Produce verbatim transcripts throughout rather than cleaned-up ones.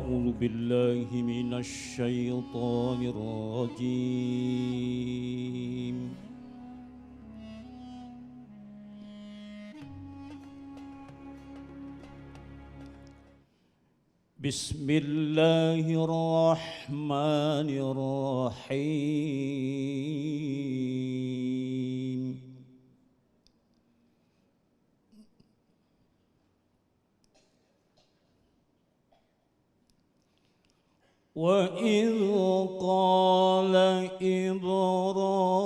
أعوذ بالله من الشيطان الرجيم. بسم الله الرحمن الرحيم. وإذ قال إبراهيم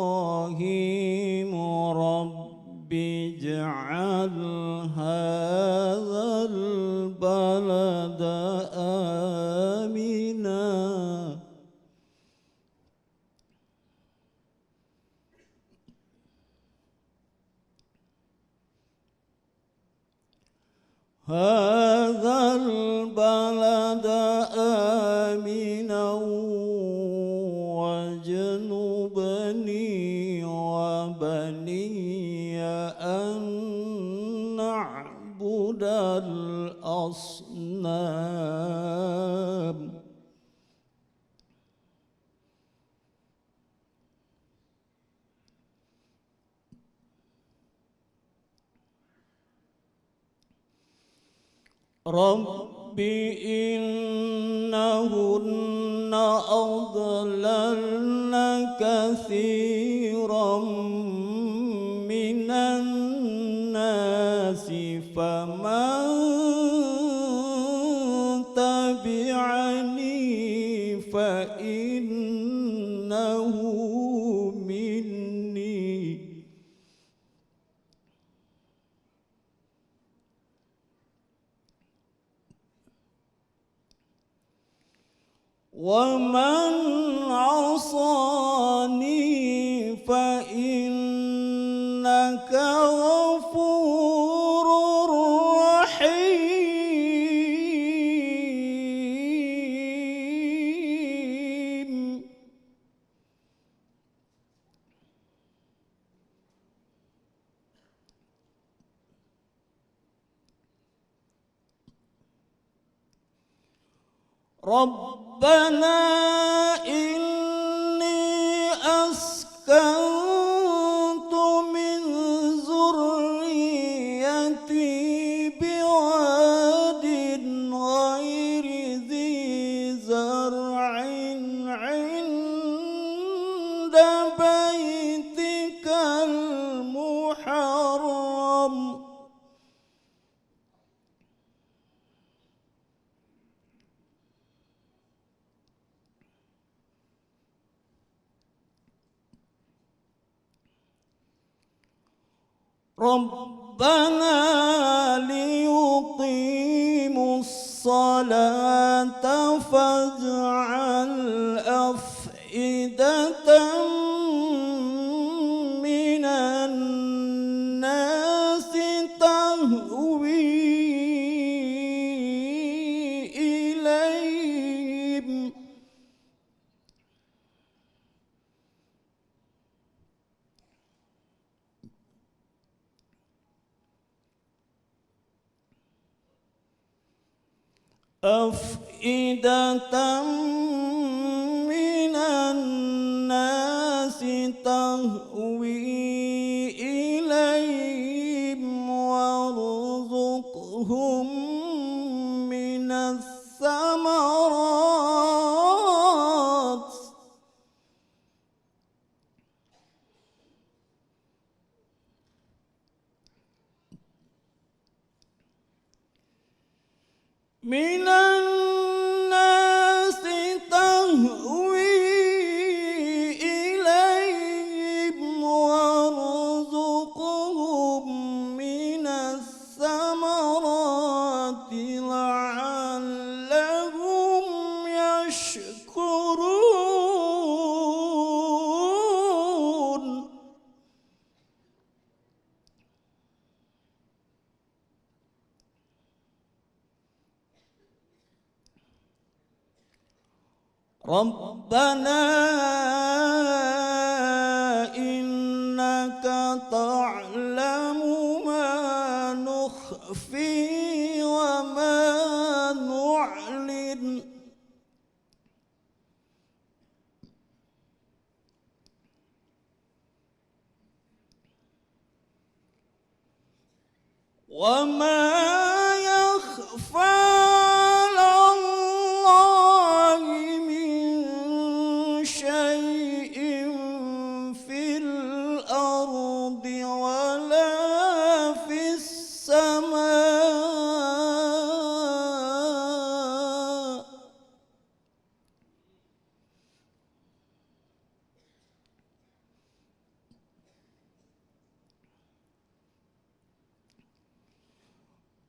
رب اجعل هذا البلد آمنا. هذا البلد آمنا واجنبني وبني أن نعبد الأصنام. رب إنهن أضللن كثيرا من الناس فمن تبعني فإنه مني. ومن عصاني فإنك غفور رحيم. ربنا إني أسكنت من ذريتي بواد غير ذي زرع عند بيتك المحرم. ربنا ليقيموا الصلاة فاجعل أفئدة من الناس تهوي إليهم. أفئدة من الناس تهوي إليهم وارزقهم من الثمرات. من الناس تهوي إليهم وارزقهم من الثمرات لعلهم يشكرون. ربنا إنك تعلم ما نخفي وما نعلن. وما يخفى على الله من شيء في الأرض ولا في السماء.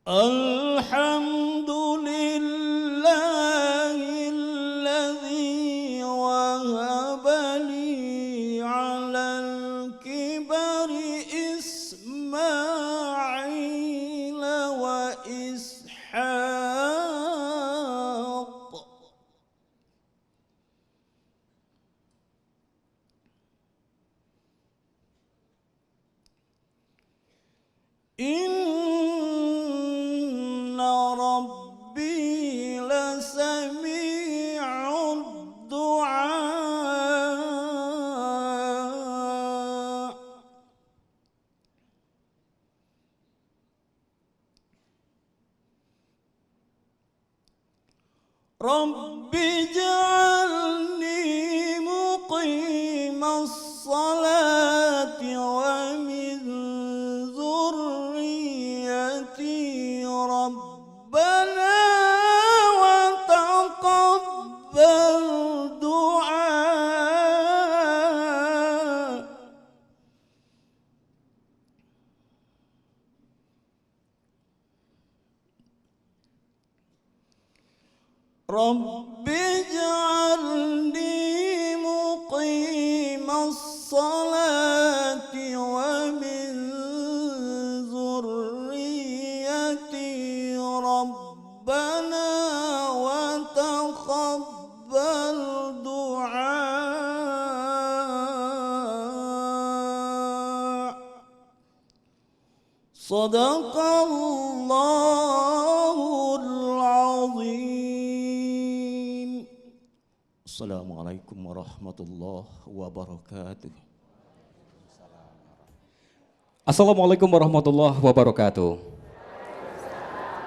الحمد لله الذي وهب لي على الكبر إسماعيل وإسحاق. إن ربي لسميع الدعاء. رب اجعلني مقيم الصلاة ومن ذريتي ربنا وتقبل دعاء. رب اجعلني مقيم الصلاة ومن ذريتي ربنا وتقبل دعاء. صدق الله العظيم. السلام عليكم ورحمة الله وبركاته. Assalamualaikum warahmatullahi wabarakatuh.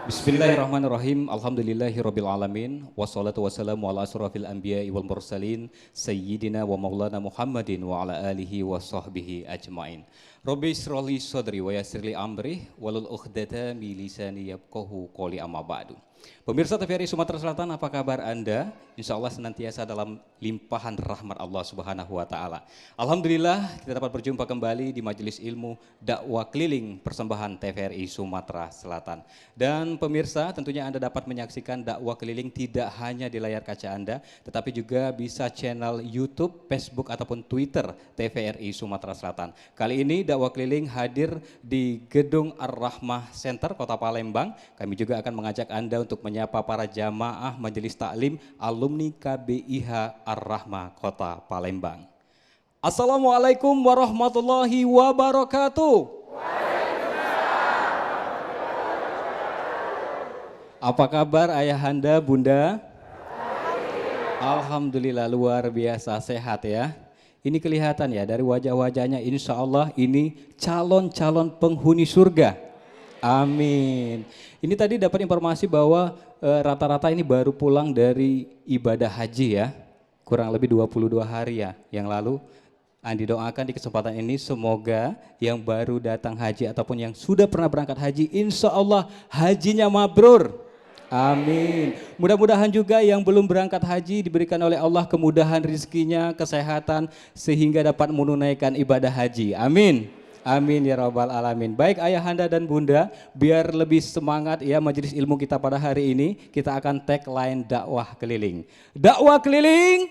Bismillahirrahmanirrahim. Alhamdulillahirabbil alamin. Wassalatu wassalamu ala asyrafil anbiya'i wal mursalin, sayyidina wa maulana Muhammadin wa ala alihi wa sahbihi ajmain. Rabbi israh li sadri wa yassir li amri, wahlul uqdata min lisani yafqahu qawli, amma ba'du. Pemirsa T V R I Sumatera Selatan, apa kabar Anda? Insya Allah senantiasa dalam limpahan rahmat Allah Subhanahu wa Ta'ala. Alhamdulillah, kita dapat berjumpa kembali di Majelis Ilmu Dakwah Keliling persembahan T V R I Sumatera Selatan. Dan pemirsa, tentunya Anda dapat menyaksikan dakwah keliling tidak hanya di layar kaca Anda, tetapi juga bisa channel YouTube, Facebook, ataupun Twitter T V R I Sumatera Selatan. Kali ini dakwah keliling hadir di Gedung Ar-Rahmah Center, Kota Palembang. Kami juga akan mengajak Anda untuk menyapa para jamaah Majelis Taklim alumni K B I H Ar-Rahmah Kota Palembang. Assalamualaikum warahmatullahi wabarakatuh. Apa kabar ayahanda, bunda? Alhamdulillah, luar biasa sehat ya. Ini kelihatan ya dari wajah-wajahnya, insya Allah ini calon-calon penghuni surga. Amin. Ini tadi dapat informasi bahwa eh, rata-rata ini baru pulang dari ibadah haji ya. Kurang lebih dua puluh dua hari ya yang lalu. Andi doakan di kesempatan ini semoga yang baru datang haji ataupun yang sudah pernah berangkat haji, insya Allah hajinya mabrur. Amin. Mudah-mudahan juga yang belum berangkat haji diberikan oleh Allah kemudahan rizkinya, kesehatan, sehingga dapat menunaikan ibadah haji. Amin. Amin ya rabbal alamin. Baik ayahanda dan bunda, biar lebih semangat ya majelis ilmu kita pada hari ini, kita akan tagline dakwah keliling. Dakwah keliling.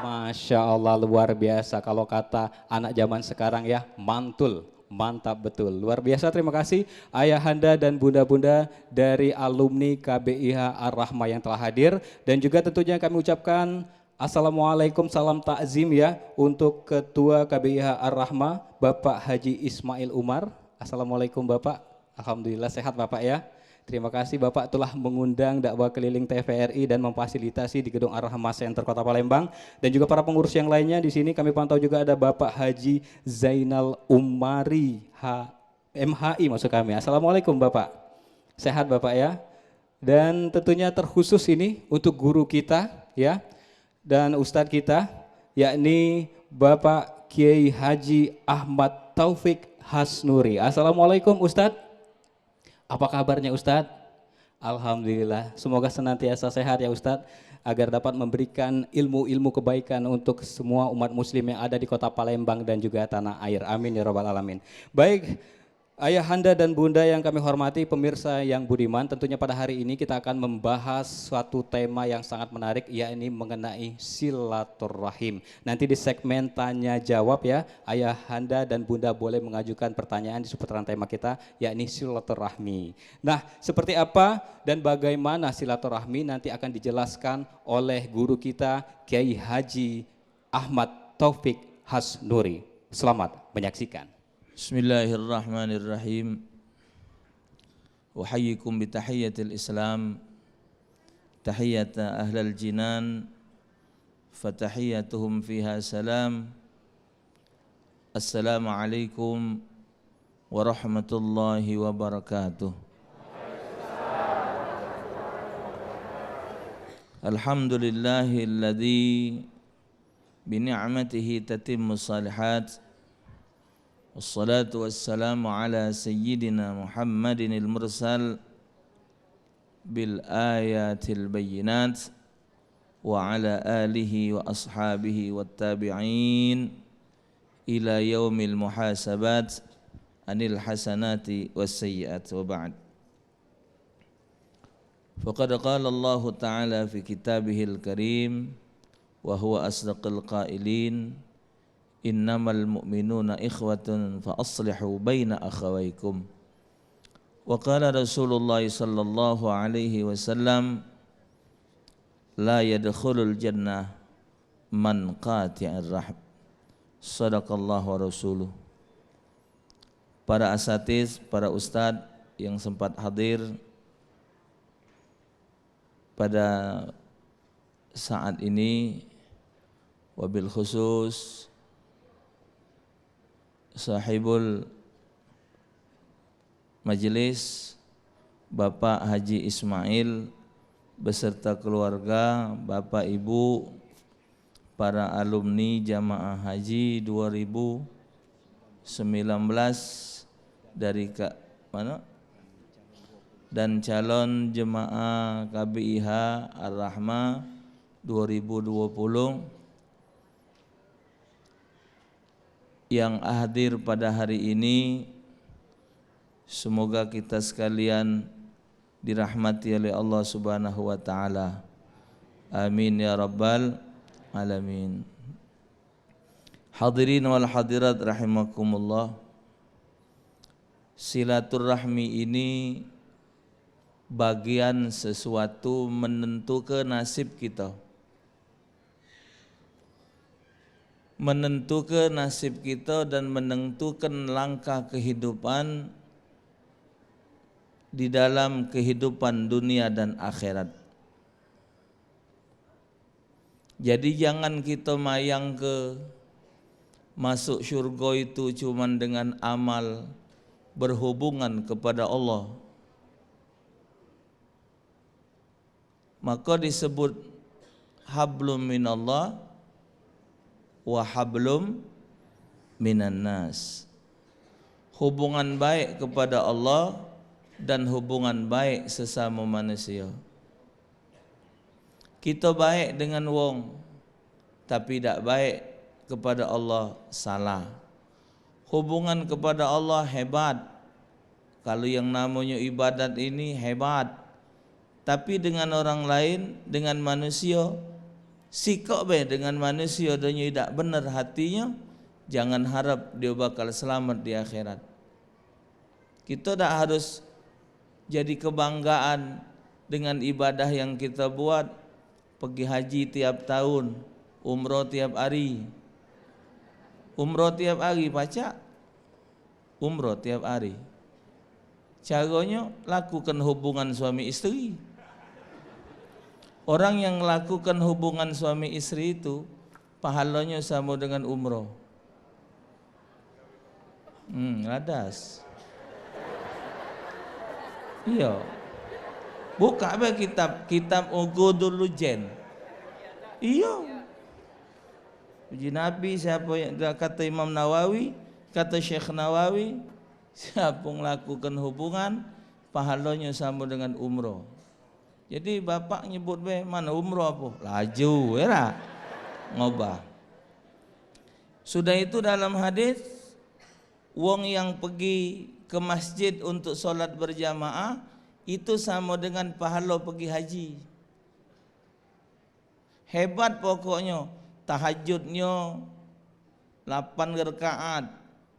Masya Allah, luar biasa. Kalau kata anak zaman sekarang ya, mantul. Mantap betul. Luar biasa, terima kasih ayahanda dan bunda-bunda dari alumni K B I H Ar-Rahmah yang telah hadir. Dan juga tentunya kami ucapkan assalamualaikum, salam takzim ya untuk Ketua K B I H Ar-Rahmah, Bapak Haji Ismail Umar. Assalamualaikum Bapak. Alhamdulillah sehat Bapak ya. Terima kasih Bapak telah mengundang dakwah keliling T V R I dan memfasilitasi di Gedung Ar-Rahmah Center Kota Palembang, dan juga para pengurus yang lainnya. Di sini kami pantau juga ada Bapak Haji Zainal Umari, H-, M H I maksud kami. Assalamualaikum Bapak. Sehat Bapak ya? Dan tentunya terkhusus ini untuk guru kita ya, dan ustadz kita, yakni Bapak Kiai Haji Ahmad Taufik Hasnuri. Assalamualaikum Ustadz. Apa kabarnya Ustadz? Alhamdulillah. Semoga senantiasa sehat ya Ustadz, agar dapat memberikan ilmu-ilmu kebaikan untuk semua umat muslim yang ada di Kota Palembang dan juga tanah air. Amin ya rabbal alamin. Baik, Ayahanda dan Bunda yang kami hormati, pemirsa yang budiman, tentunya pada hari ini kita akan membahas suatu tema yang sangat menarik, yakni mengenai silaturahim. Nanti di segmen tanya jawab ya, Ayahanda dan Bunda boleh mengajukan pertanyaan di seputaran tema kita, yakni silaturahmi. Nah, seperti apa dan bagaimana silaturahmi nanti akan dijelaskan oleh guru kita, Kiai Haji Ahmad Taufik Hasnuri. Selamat menyaksikan. Bismillahirrahmanirrahim. Uhayyikum bitahiyatil Islam, tahiyata ahlal jinan, fatahiyatuhum fiha salam. Assalamualaikum warahmatullahi wabarakatuh. Alhamdulillahilladzi bi ni'matihi tatimmus salihat. Wassalatu wassalamu ala sayyidina Muhammadinil mursal bil ayatil bayyinat, wa ala alihi wa ashabihi wat tabi'in ila yaumil muhasabat anil hasanati was sayyiat, wa ba'd. Faqad qala Allahu ta'ala fi kitabihil karim, wa huwa asdaqul qailin, "Innamal mu'minuna ikhwatun fa aslihu baina akhawaikum." Wa qala Rasulullah sallallahu alaihi wasallam, "La yadkhulul jannah man qati'ar rahim." Sadaqallahu wa rasuluh. Para asatiz, para ustadz yang sempat hadir pada saat ini, wabil khusus sahibul majelis, Bapak Haji Ismail beserta keluarga, Bapak Ibu, para alumni jamaah haji dua ribu sembilan belas dari ka, mana? Dan calon jemaah K B I H Ar-Rahmah dua ribu dua puluh yang hadir pada hari ini, semoga kita sekalian dirahmati oleh Allah Subhanahu wa taala. Amin ya rabbal alamin. Hadirin wal hadirat rahimakumullah. Silaturahmi ini bagian sesuatu menentuke nasib kita. Menentuke nasib kita dan menentukan langkah kehidupan di dalam kehidupan dunia dan akhirat. Jadi jangan kita mayangke masuk syurga itu cuman dengan amal berhubungan kepada Allah. Maka disebut hablum minallah wa hablum minan nas. Hubungan baik kepada Allah dan hubungan baik sesama manusia. Kita baik dengan wong, tapi dak baik kepada Allah, salah. Hubungan kepada Allah hebat. Kalau yang namanya ibadat ini hebat. Tapi dengan orang lain, dengan manusia, sikok be dengan manusia donyo idak bener hatinyo, jangan harap dia bakal selamat di akhirat. Kita dak harus jadi kebanggaan dengan ibadah yang kita buat, pergi haji tiap tahun, umroh tiap hari. Umroh tiap hari pacak, umroh tiap hari. Caronyo, lakukan hubungan suami istri. Orang yang lakukan hubungan suami istri itu, pahalonyo samo dengan umroh. Hmm, ladas. Iyo. Buka be kitab, kitab Uqudul Lujen. Iyo. Uji Nabi, siapo yang, kato Imam Nawawi, kato Syekh Nawawi, siapo ngelakukan hubungan, pahalonyo samo dengan umroh. Jadi bapak nyebut be, "Mano umroh apo?" Laju, yo dak? Ngobah. Sudah itu dalam hadis, wong yang pegi ke masjid untuk sholat berjamaah, itu samo dengan pahalo pegi haji. Hebat pokoknyo, tahajudnyo lapan rakaat,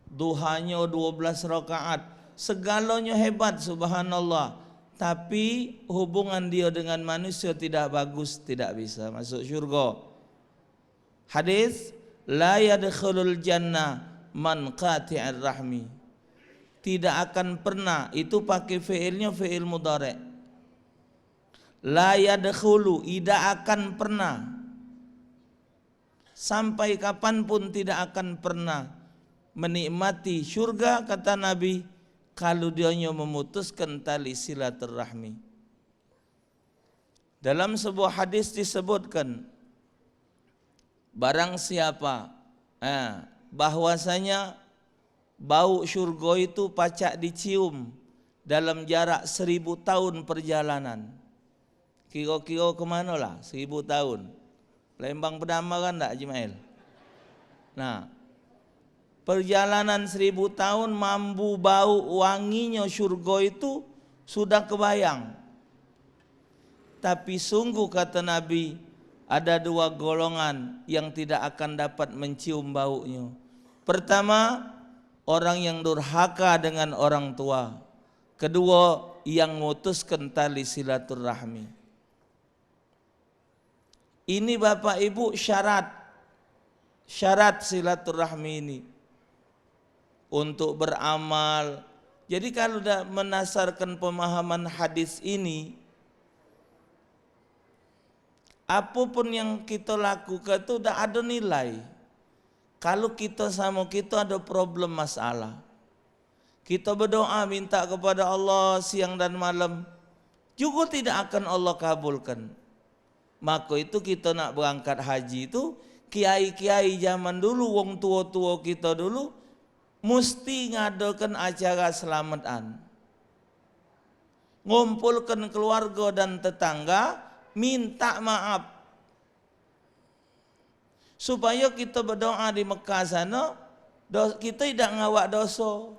duhanyo duo belas rakaat, segalonyo hebat, subhanallah. Tapi hubungan dio dengan manusia tidak bagus, tidak bisa masuk syurga. Hadis, "La yadkhulul jannah man qati'ir rahmi." Tidak akan pernah, itu pakai fi'ilnyo fi'il mudhari'. La yadkhulu, idak akan pernah. Sampai kapanpun tidak akan pernah menikmati syurga, kata Nabi, kalu dionyo memutuskan tali silaturahmi. Dalam sebuah hadis disebutkan, barang siapa, eh, bahwasanya bau syurga itu pacak dicium dalam jarak seribu tahun perjalanan. Kiro-kiro ke mano lah seribu tahun? Lembang Pedamaran dak, Haji Mail? Nah, perjalanan seribu tahun mambu bau wanginyo syurga itu sudah kebayang. Tapi sungguh, kata Nabi, ada dua golongan yang tidak akan dapat mencium bauknyo. Pertama, orang yang durhaka dengan orang tua. Kedua, yang mutuskan tali silaturahmi. Ini, Bapak Ibu, syarat, syarat silaturahmi ini untuk beramal. Jadi, kalu dak menasarkan pemahaman hadis ini, apapun yang kita lakukan tu dak ada nilai. Kalu kita samo kita ada problem, masalah, kita berdoa minta kepada Allah siang dan malam, juga tidak akan Allah kabulkan. Maka itu kita nak berangkat haji tu, kiai-kiai zaman dulu, wong tua-tua kita dulu, mesti ngadakan acara selametan. Ngumpulkan keluarga dan tetangga, minta maaf. Supayo kito bedoa di Mekah sano, do-, kito idak ngawak doso.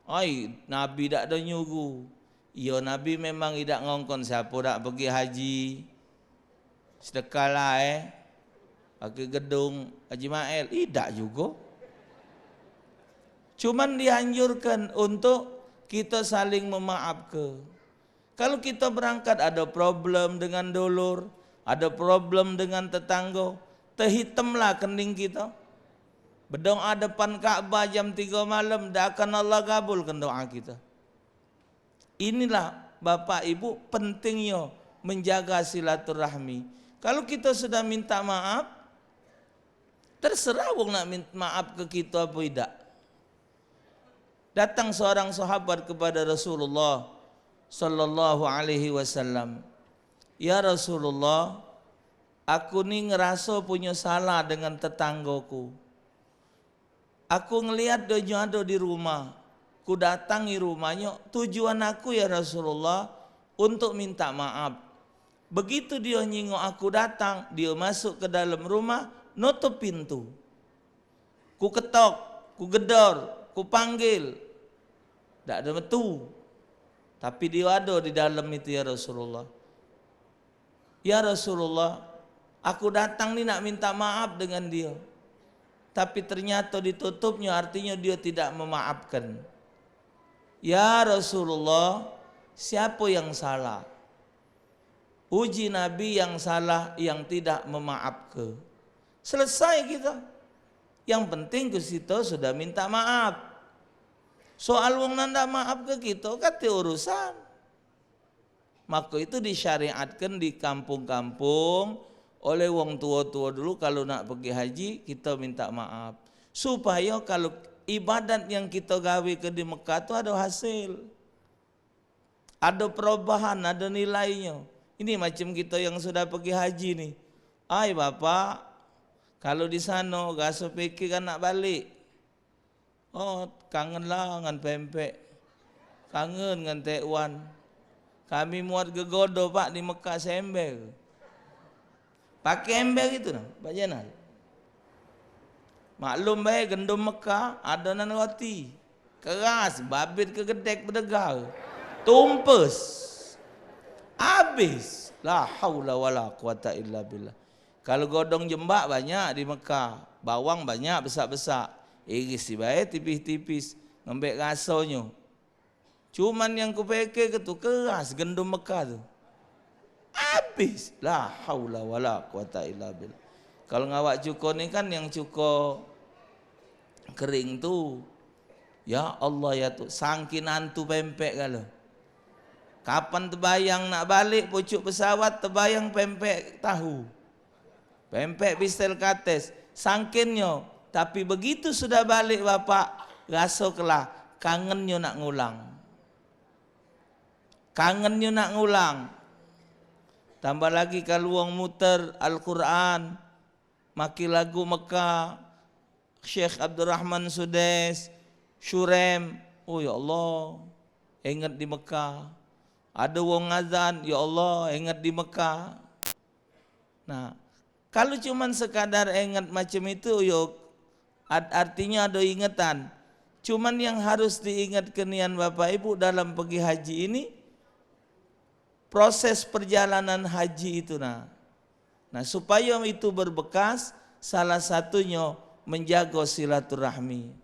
Ai, Nabi dak do nyuruh. Iyo, Nabi memang idak ngongkon siapo dak pegi haji. Sedekah lah, eh. Pake gedung Haji Mael, idak jugo. Cuman dianjurkan untuk kito saling memaafke. Kalu kito berangkat ado problem dengan dulur, ado problem dengan tetanggo, tehitemlah kening kito. Bedoa depan Ka'bah jam tigo malam, dak akan Allah kabulkan doa kito. Inilah, Bapak Ibu, pentingnyo menjaga silaturahmi. Kalu kito sudah minta maaf, terserah wong nak min-, maaf ke kito apo idak. Datang seorang sahabat kepada Rasulullah sallallahu alaihi wasallam, "Ya Rasulullah, aku ni ngeraso punyo salah dengan tetanggoku. Aku ngeliat donyo ado di rumah, ku datangi rumahnyo, tujuan aku, ya Rasulullah, untuk minta maaf. Begitu dio nyingok aku datang, dio masuk ke dalam rumah, nutup pintu. Ku ketok, ku gedor, ku panggil, dak ado metu. Tapi dio ado di dalam itu, ya Rasulullah. Ya Rasulullah, aku datang ni nak minta maaf dengan dio. Tapi ternyato ditutupnyo, artinyo dio tidak memaafkan. Ya Rasulullah, siapo yang salah?" Uji Nabi, "Yang salah yang tidak memaafke." Selesai kito. Yang penting ke sito sudah minta maaf. Soal wong nan dak maaf ke kito, kate urusan. Maka itu disyariatkan di kampung-kampung oleh wong tua-tua dulu, kalu nak pergi haji, kito minta maaf. Supayo kalu ibadat yang kito gawe ke di Mekah tu ado hasil. Ado perubahan, ado nilainyo. Ini macam kito yang sudah pergi haji ni. Ai bapak, kalu di sano raso peke kan nak balik. Oh, kangen lah ngan pempek. Kangen ngan tekwan. Kami muat gegodo, Pak, di Mekah seember. Pake ember itu nah, Pak Jenal. Maklum bae, gendum Mekah, adonan roti. Keras, babit ke gedek bedegar. Tumpes. Abis. La haula wala quwata illa billah. Kalu godong jembak banyak di Mekah, bawang banyak besak-besak. Iris bae tipis-tipis, ngembek rasonyo. Cuman yang kupeke ke tu keras gendum Mekah tu. Abis. La haula wala quwata illa billah. Kalu ngawak cuko ni kan yang cuko kering tu. Ya Allah ya tu, sangkin antu pempek kalu. Kapan tebayang nak balik pucuk pesawat, tebayang pempek tahu. Pempek bistel kates, sangkinnyo. Tapi begitu sudah balik bapak, raso kelah, kangennyo nak ngulang. Kangennyo nak ngulang. Tambah lagi kalu wong muter Al-Quran, maki lagu Mekah, Syekh Abdurrahman Sudes, Syurem, oh ya Allah, inget di Mekah. Ado wong ngazan, ya Allah, inget di Mekah. Nah, kalu cuman sekadar inget macam itu, yo, ad-, artinya ado ingetan. Cuman yang harus diingatke nian Bapak Ibu dalam pergi haji ini, proses perjalanan haji itu, nah. Nah, supaya itu berbekas, salah satunyo menjago silaturahmi.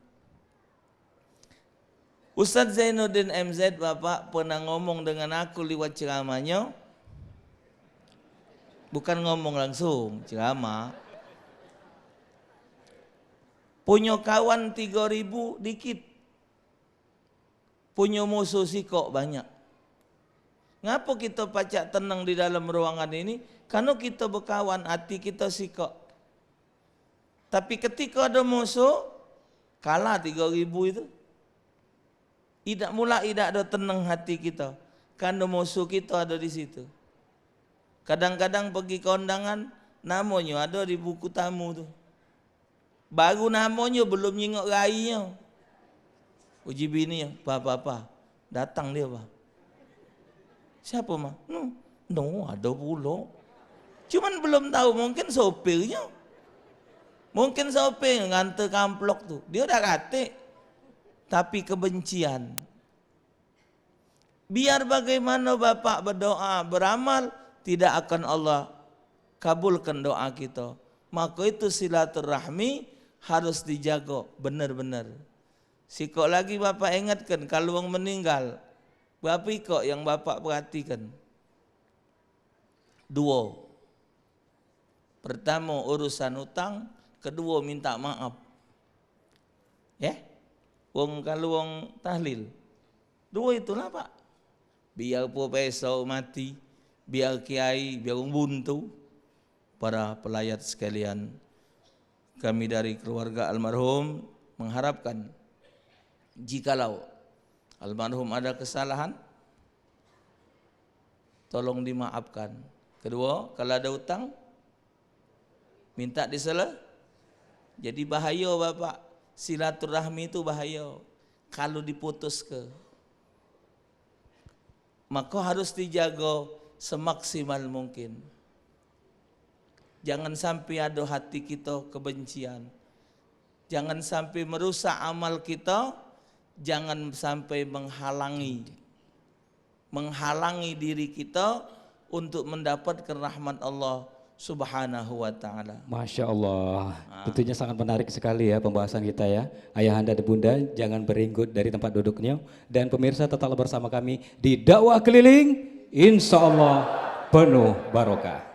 Ustaz Zainuddin M Z, Bapak, pernah ngomong dengan aku liwat ceramanyo. Bukan ngomong langsung, ceramah. Punyo kawan tigo ribu dikit. Punyo musuh sikok banyak. Ngapo kito pacak tenang di dalam ruangan ini? Kareno kito bekawan, ati kito sikok. Tapi ketiko ado musuh, kalah tigo ribu itu. Idak, mulak idak ado tenang hati kito. Kareno musuh kito ado di situ. Kadang-kadang pergi kondangan, namonyo ado di buku tamu tu. Baru namonyo, belum nyingok rainyo. Uji bininyo, "Pa, pa, pa, datang dio, pa." "Siapo, Ma?" "No, no, ado pulo." Cuman belum tau, mungkin sopirnyo. Mungkin sopir nganter amplop tu. Dio dak katik. Tapi kebencian. Biar bagaimana bapak berdoa, beramal, tidak akan Allah kabulkan doa kita. Maka itu silaturahmi harus dijaga benar-benar. Sikok lagi bapak ingatkan, kalau wong meninggal, berapa ikok yang bapak perhatikan? Dua. Pertamo urusan utang, keduo minta maaf. Ya? Wong kalu wong tahlil. Dua itulah, Pak. Biar profesor mati, biar kiai, biar wong buntu. Para pelayat sekalian, kami dari keluarga almarhum mengharapkan jikalau almarhum ada kesalahan, tolong dimaafkan. Kedua, kalau ada utang, minta disele-, jadi bahayo, Bapak. Silaturahmi itu bahayo. Kalau diputuske, maka harus dijaga semaksimal mungkin. Jangan sampai ada hati kita kebencian. Jangan sampai merusak amal kita. Jangan sampai menghalangi menghalangi diri kita untuk mendapatkan rahmat Allah Subhanahu wa Ta'ala. Masya Allah. Ah. Tentunya sangat menarik sekali ya pembahasan kita ya. Ayahanda dan Bunda, jangan beringgut dari tempat duduknya. Dan pemirsa, tetaplah bersama kami di Dakwah Keliling. Insya Allah penuh barokah.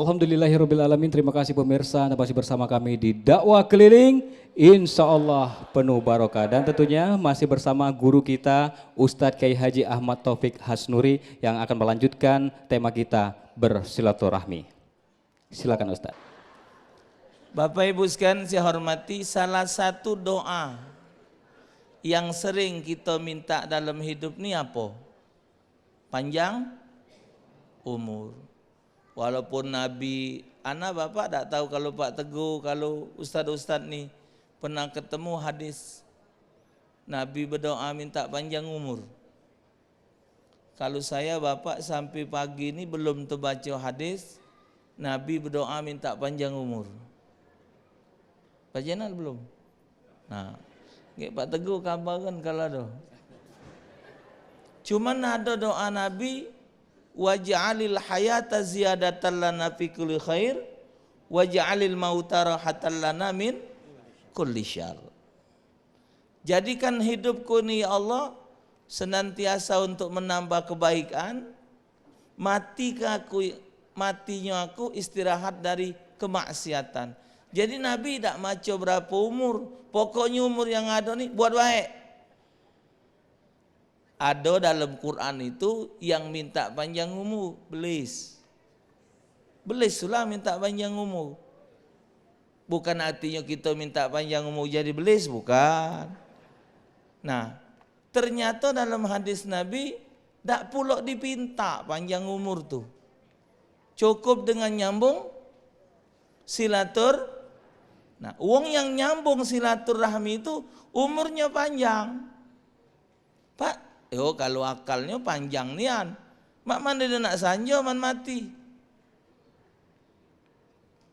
Alhamdulillahirabbil alamin. Terima kasih pemirsa, anda masih bersama kami di Dakwah Keliling. Insya Allah penuh barokah. Dan tentunya masih bersama guru kita, Ustadz Kiai Haji Ahmad Taufik Hasnuri, yang akan melanjutkan tema kita, bersilaturahmi. Silakan, Ustadz. Bapak Ibu sekalian saya hormati, salah satu doa yang sering kita minta dalam hidup ni apa? Panjang umur. Walaupun Nabi, ana bapak dak tahu kalau Pak Teguh, kalau ustaz-ustaz ni pernah ketemu hadis Nabi berdoa minta panjang umur. Kalau saya, bapak, sampai pagi ni belum terbaca hadis Nabi berdoa minta panjang umur. Baca nak belum? Nah, nggak Pak Teguh kabaran kalau ada. Cuman ada doa Nabi, "Waj'alil hayata ziyadatan lana fi kulli khair, waj'alil mauta rahatan lana min kulli syar." Jadikan hidupku ni, ya Allah, senantiasa untuk menambah kebaikan, mati ke aku, matinyo aku istirahat dari kemaksiatan. Jadi Nabi dak maco berapa umur, pokoknya umur yang ada ni buat baik. Ada dalam Quran itu yang minta panjang umur, belis. Belis tu lah minta panjang umur. Bukan artinya kita minta panjang umur jadi belis, bukan. Nah, ternyata dalam hadis Nabi, dak pulok dipinta panjang umur tu. Cukup dengan nyambung silatur. Nah, wong yang nyambung silaturahmi itu umurnya panjang. Pak, yo, kalu akalnyo panjang nian. Mak mano dio nak sanjo man mati?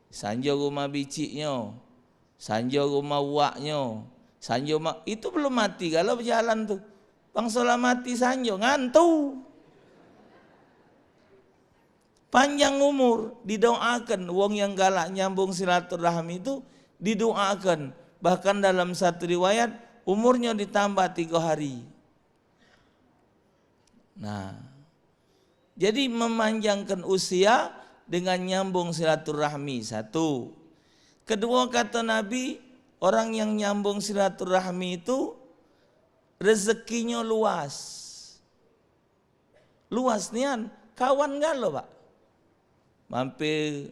Sanjo rumah biciknyo, sanjo rumah uwaknyo, sanjo ma-, itu belum mati galo bejalan tu. Bangso la mati sanjo, ngantuk. Panjang umur, didoakan. Wong yang galak nyambung silaturahmi tu didoakan. Bahkan dalam satu riwayat, umurnyo ditambah tigo hari. Nah, jadi memanjangkan usia dengan nyambung silaturahmi, satu. Kedua, kata Nabi, orang yang nyambung silaturahmi itu rezekinyo luas. Luas nian, kawan galo, Pak. Mampir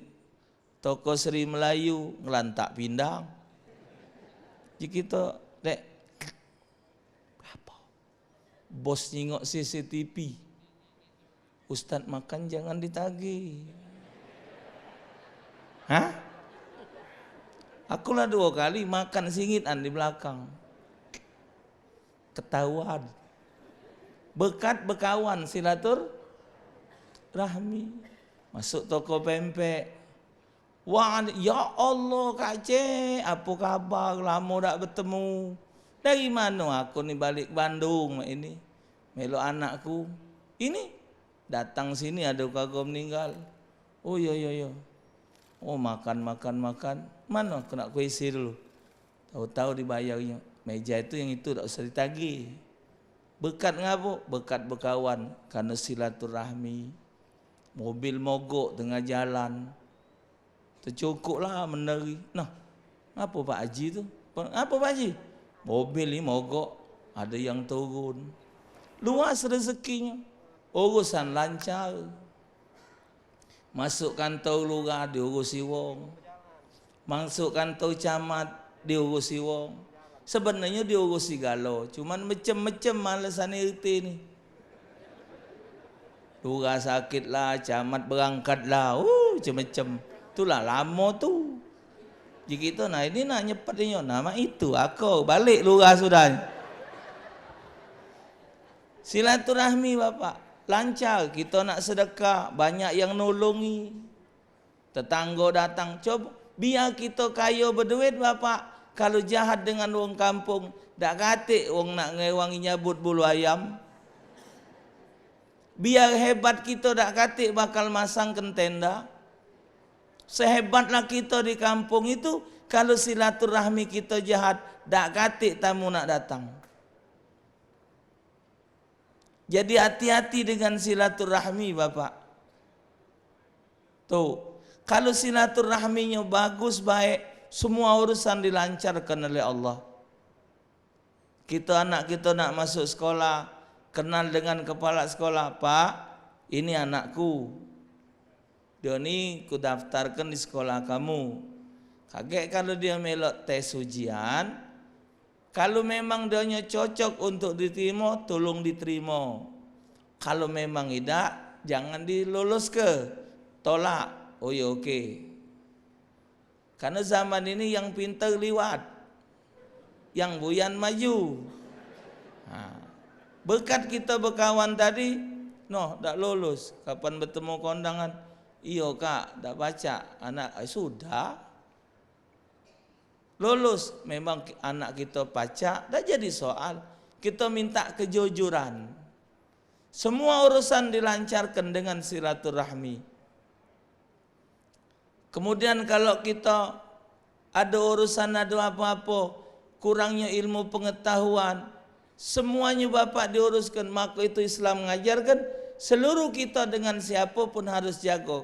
toko Sri Melayu, ngelantak pindang. Ji kito, "Dek, apo?" Bos nyingok C C T V. "Ustaz makan jangan ditagih." Hah? Aku lah duo kali makan singitan di belakang. Ketahuan. Bekat bekawan silaturahmi. Masuk toko pempek. "Wah, ya Allah, Kak Cek, apo kabar? Lamo dak betemu." "Dari mano?" "Aku ni balik Bandung mak ini. Melok anakku." "Ini?" "Datang sini ado keluargo meninggal." "Oh, yo, yo, yo." Oh, makan, makan, makan. "Mano aku nak kue isi dulu?" Tahu-tahu dibayarnyo. Meja itu yang itu dak usah ditagih. Bekat ngapo? Bekat bekawan, karena silaturahmi. Mobil mogok tengah jalan. Tecukuk lah meneri. "Nah, ngapo Pak Haji tu?" "Ngapo Pak Haji?" "Mobil ni mogok, ada yang turun." Luas rezekinyo. Urusan lancar. Masuk kantor lurah diurusi wong. Masuk kantor camat diurusi wong. Sebenarnyo diurusi galo, cuman mecem-mecem malesan R T ni. Lurah sakit lah, camat berangkat lah, uh, mecem-mecem. Itulah lamo tu. Jadi kito, nah, ini nak nyepet inyo, nah, mak itu, ako balik lurah sudah. Silaturahmi, Bapak, lancar. Kito nak sedekah, banyak yang nolongi. Tetanggo datang, coba, biar kito kayo beduit, Bapak, kalu jahat dengan wong kampung, dak katik wong nak ngewangi nyabut bulu ayam. Biar hebat kito, dak katik bakal masangkan tenda. Sehebatlah kito di kampung itu, kalu silaturahmi kito jahat, dak katik tamu nak datang. Jadi hati-hati dengan silaturahmi, Bapak. Tuh, Kalu silaturahminyo bagus, baek, semua urusan dilancarkan oleh Allah. Kito, anak kito nak masuk sekolah, kenal dengan kepala sekolah, "Pak, ini anakku. Dio ni ku daftarkan di sekolah kamu." Kagek kalu dio melok tes ujian, kalu memang dionyo cocok untuk diterimo, tolong diterimo. Kalu memang idak, jangan diloloske, tolak. Oh yo, oke. Karena zaman ini yang pintar liwat, yang buyan maju. Ha. Berkat kita bekawan tadi, noh, dak lulus. Kapan betemu kondangan? "Iyo, Kak, dak pacak." Anak, eh, sudah. Lulus, memang ki-, anak kita pacak, dak jadi soal. Kita minta kejujuran. Semua urusan dilancarkan dengan silaturahmi. Kemudian, kalau kita ada urusan, ada apa-apa, kurangnya ilmu pengetahuan, semuanya Bapak diuruskan, maka itu Islam ngajarkan, seluruh kita dengan siapa pun harus jago.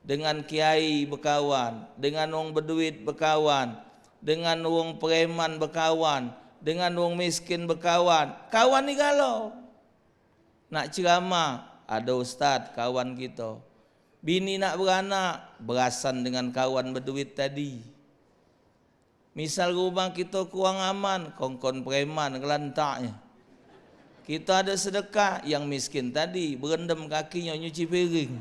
Dengan kiai bekawan, dengan wong beduit bekawan, dengan wong preman bekawan, dengan wong miskin bekawan. Kawan ni galo. Nak ceramah, ada ustaz kawan kito. Bini nak beranak, berasan dengan kawan beduit tadi. Misal rumah kito kurang aman, kongkon preman kelantaknyo. Kito ada sedekah, yang miskin tadi berendam kakinyo nyuci piring.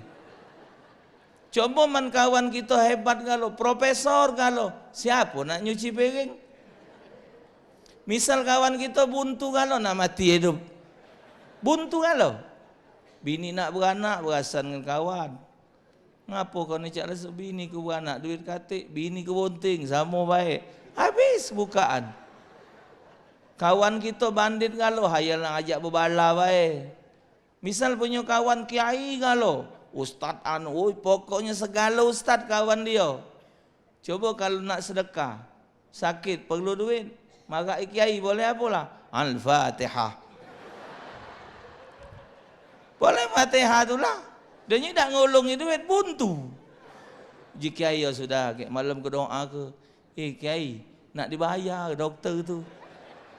Coba man kawan kito hebat galo, profesor galo, siapo nak nyuci piring? Misal kawan kito buntu galo, nak mati hidup. Buntu galo. Bini nak beranak berasan dengan kawan. "Ngapo kau ni, Cak Lesu?" "Bini ku beranak, duit katik, bini ku bunting, samo bae." Habis bukaan. Kawan kito bandit galo, hayal nak ajak bebala bae. Misal punyo kawan kiai galo, ustaz anu, oi, pokoknyo segalo ustaz kawan dio. Coba kalu nak sedekah, sakit, perlu duit, maraki kiai, boleh apo lah? Al-Fatihah. Boleh Fatihah tu lah. Dio nyo dak ngulungi duit, buntu. Ji kiai, yo sudah, kek malam ke doa ke, "Eh, Kiai, nak dibayar dokter tu.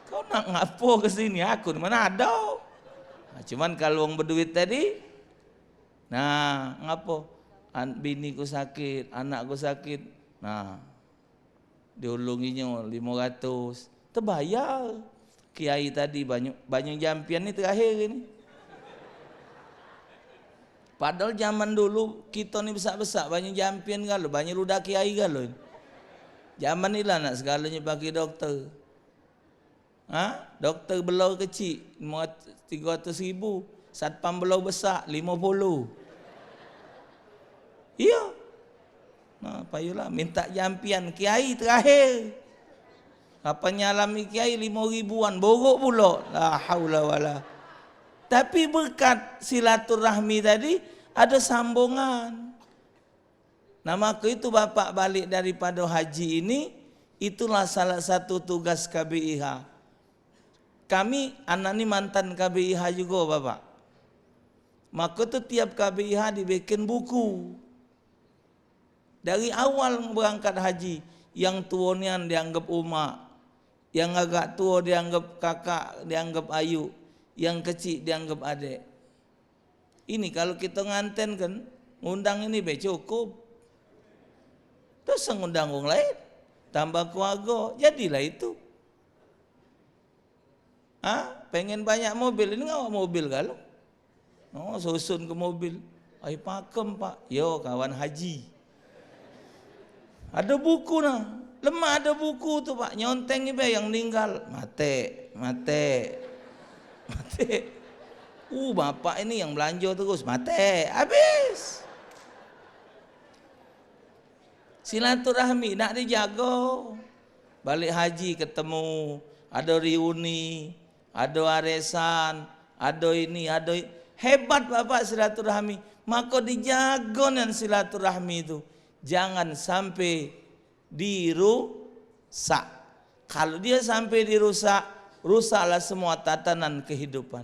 Kau nak ngapo ke sini? Aku ni mano ado." Nah, cuman kalu wong beduit tadi, nah, ngapo? An-, bini ku sakit, anak ku sakit. Nah, diulunginyo limo ratus. Tebayar. Kiai tadi banyu, banyu jampian ni terakhir ni. Padahal zaman dulu kito ni besak-besak banyu jampian galo, banyu ludah kiai galo. Zaman ni lah nak segalonyo pakai dokter. Ha? Dokter belor kecik, limo ratus, tigo ratus ribu. Satpam belor besak, limo puluh. Iyo. Nah, payolah minta jampian kiai terakhir. Kapan nyalami kiai limo ribuan, borok pulo. La haula wala. Tapi berkat silaturahmi tadi, ada sambungan. Nah, maka itu Bapak balik daripada haji ini, itulah salah satu tugas K B I H. Kami anak ni mantan K B I H jugo, Bapak. Maka tu tiap K B I H dibikin buku. Dari awal berangkat haji, yang tuo nian dianggap umak, yang agak tuo dianggap kakak, dianggap ayu, yang kecik dianggap adek. Ini kalu kito nganten kan, ngundang ini be cukup. Terus ngundang wong lain, tambah keluarga, jadilah itu. Ha? Pengen banyak mobil, ini ngawak mobil kalu. Oh, susun ke mobil. Ai pakem, Pak. Yo, kawan haji. Ado buku nah. Lemak ado buku tu, Pak. Nyonteng ibe yang ninggal. Mate, mate, mate. Uh, bapak ini yang belanjo terus. Mate, habis. Silaturahmi nak dijago. Balik haji ketemu, ado reuni, ado aresan, ado ini, ado i-, hebat Bapak silaturahmi. Mako dijago nian silaturahmi tu. Jangan sampe dirusak. Kalu dio sampe dirusak, rusaklah semua tatanan kehidupan.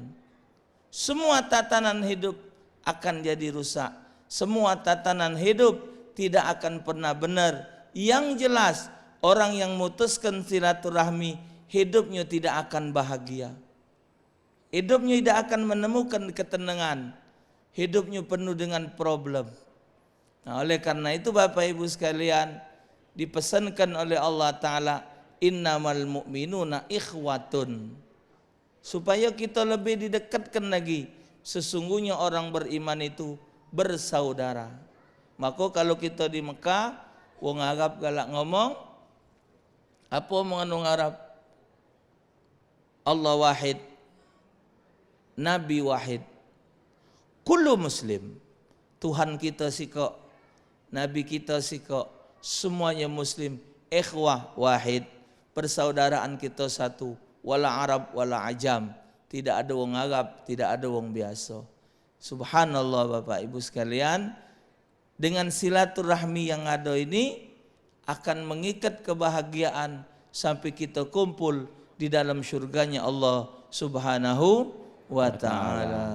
Semua tatanan hidup akan jadi rusak. Semua tatanan hidup tidak akan pernah benar. Yang jelas, orang yang mutuskan silaturahmi, hidupnya tidak akan bahagia. Hidupnya tidak akan menemukan ketenangan. Hidupnya penuh dengan problem. Nah, oleh karena itu, Bapak Ibu sekalian, dipesankan oleh Allah Ta'ala, "Innamal mu'minuna ikhwatun." Supaya kita lebih didekatkan lagi. Sesungguhnya orang beriman itu bersaudara. Maka kalau kita di Mekah, wong Arab galak ngomong, apa omongan wong Arab? "Allah wahid, Nabi wahid, kullu muslim." Tuhan kita sikok, Nabi kita sikok, semuanya muslim, ikhwah wahid, persaudaraan kita satu, wala Arab, wala ajam, tidak ada wong Arab, tidak ada wong biasa. Subhanallah, Bapak Ibu sekalian, dengan silaturahmi yang ada ini akan mengikat kebahagiaan sampai kita kumpul di dalam syurganya Allah Subhanahu wa Ta'ala.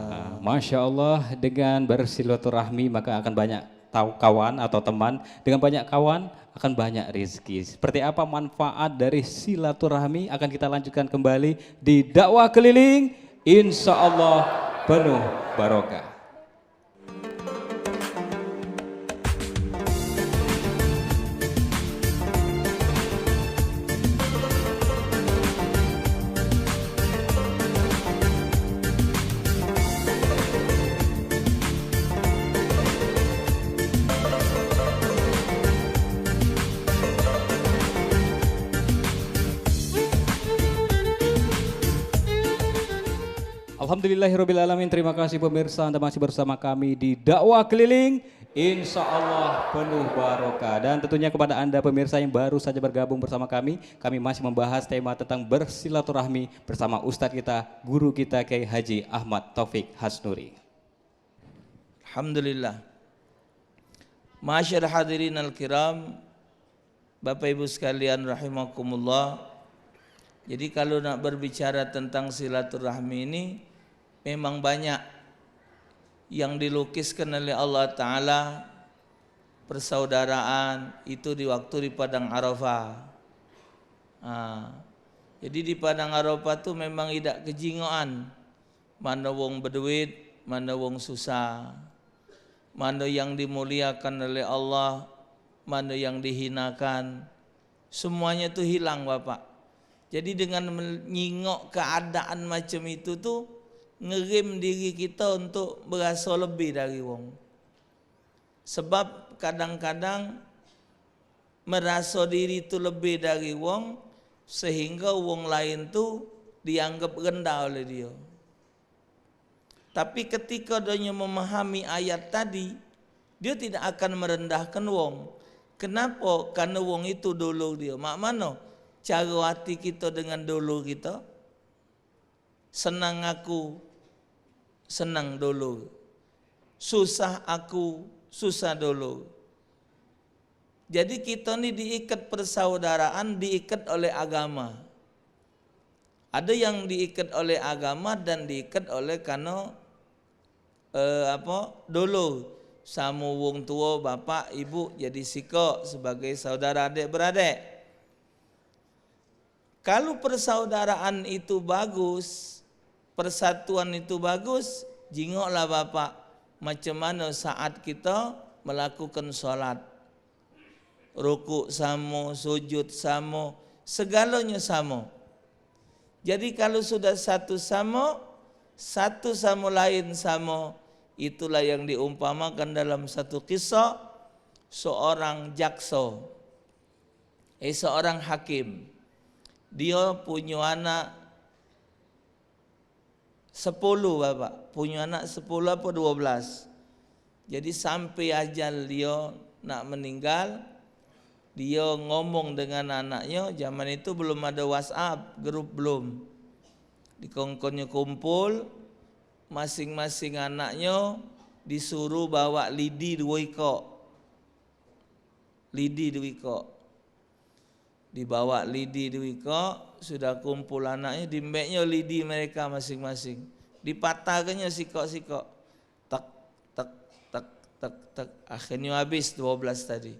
Masya Allah, dengan bersilaturahmi maka akan banyak tau kawan atau teman, dengan banyak kawan akan banyak rezeki. Seperti apa manfaat dari silaturahmi akan kita lanjutkan kembali di dakwah keliling. Insya Allah penuh barokah. Alhamdulillahirabbil alamin. Terima kasih pemirsa, Anda masih bersama kami di Dakwah Keliling. Insya Allah penuh barokah. Dan tentunya kepada Anda pemirsa yang baru saja bergabung bersama kami, kami masih membahas tema tentang bersilaturahmi bersama Ustadz kita, guru kita Kiai Haji Ahmad Taufik Hasnuri. Alhamdulillah. Ma'asyiral hadirin al-kiram, Bapak Ibu sekalian rahimakumullah. Jadi kalau nak berbicara tentang silaturahmi ini, memang banyak yang dilukiskan oleh Allah Ta'ala, persaudaraan itu di waktu di Padang Arafah. Ha. Jadi di Padang Arafah tu memang idak kejingoan. Mano wong beduit, mano wong susah, mano yang dimuliakan oleh Allah, mano yang dihinakan, semuanya tu hilang, Bapak. Jadi dengan menyingok keadaan macam itu tu, ngerim diri kita untuk beraso lebih dari wong. Sebab kadang-kadang meraso diri tu lebih dari wong, sehingga wong lain tu dianggap rendah oleh dia. Tapi ketika dia memahami ayat tadi, dia tidak akan merendahkan wong. Kenapa? Karena wong itu dulur dia. Mak mano? Cara hati kita dengan dulur kita. Senang aku, senang dulur. Susah aku, susah dulur. Jadi kita ni diikat persaudaraan, diikat oleh agama. Ada yang diikat oleh agama dan diikat oleh karena, eh, apa, dulu samo wong tua, bapak, ibu, jadi sikok sebagai saudara adik beradik. Kalu persaudaraan itu bagus, persatuan itu bagus, jingoklah Bapak, macam mana saat kita melakukan solat. Rukuk samo, sujud samo, segalanya samo. Jadi kalu sudah satu samo, satu samo lain samo, itulah yang diumpamakan dalam satu kisah seorang jakso. Eh, seorang hakim, dio punyo anak sepuluh, Bapak. Punyo anak sepuluh apo duo belas. Jadi, sampe ajal dio nak meninggal, dio ngomong dengan anaknyo, zaman itu belum ado WhatsApp, grup belum. Dikongkonnyo kumpul, masing-masing anaknyo disuruh bawa lidi duo ikok. Lidi duo ikok. Dibawa lidi duo ikok, sudah kumpul anaknyo, diembeknyo lidi mereka masing-masing. Dipatahkannyo sikok-sikok. Tek, tek, tek, Tek, tek, akhirnyo habis dua belas tadi.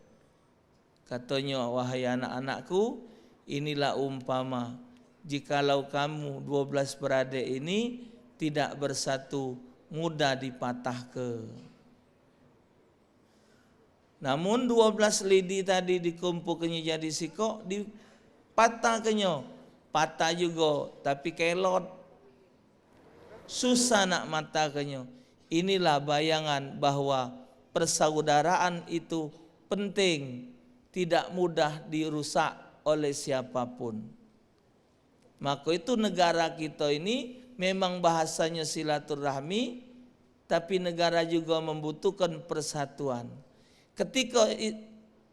Katonyo, "Wahai anak-anakku, inilah umpama, jikalau kamu dua belas beradek ini tidak bersatu, mudah dipatahke." Namun dua belas lidi tadi dikumpulkannya jadi sikok, dipatahkannya. Patah juga, tapi kelot. Susah nak matahkannya. Inilah bayangan bahwa persaudaraan itu penting, tidak mudah dirusak oleh siapapun. Maka itu negara kita ini memang bahasanya silaturahmi, tapi negara juga membutuhkan persatuan. Ketika i-,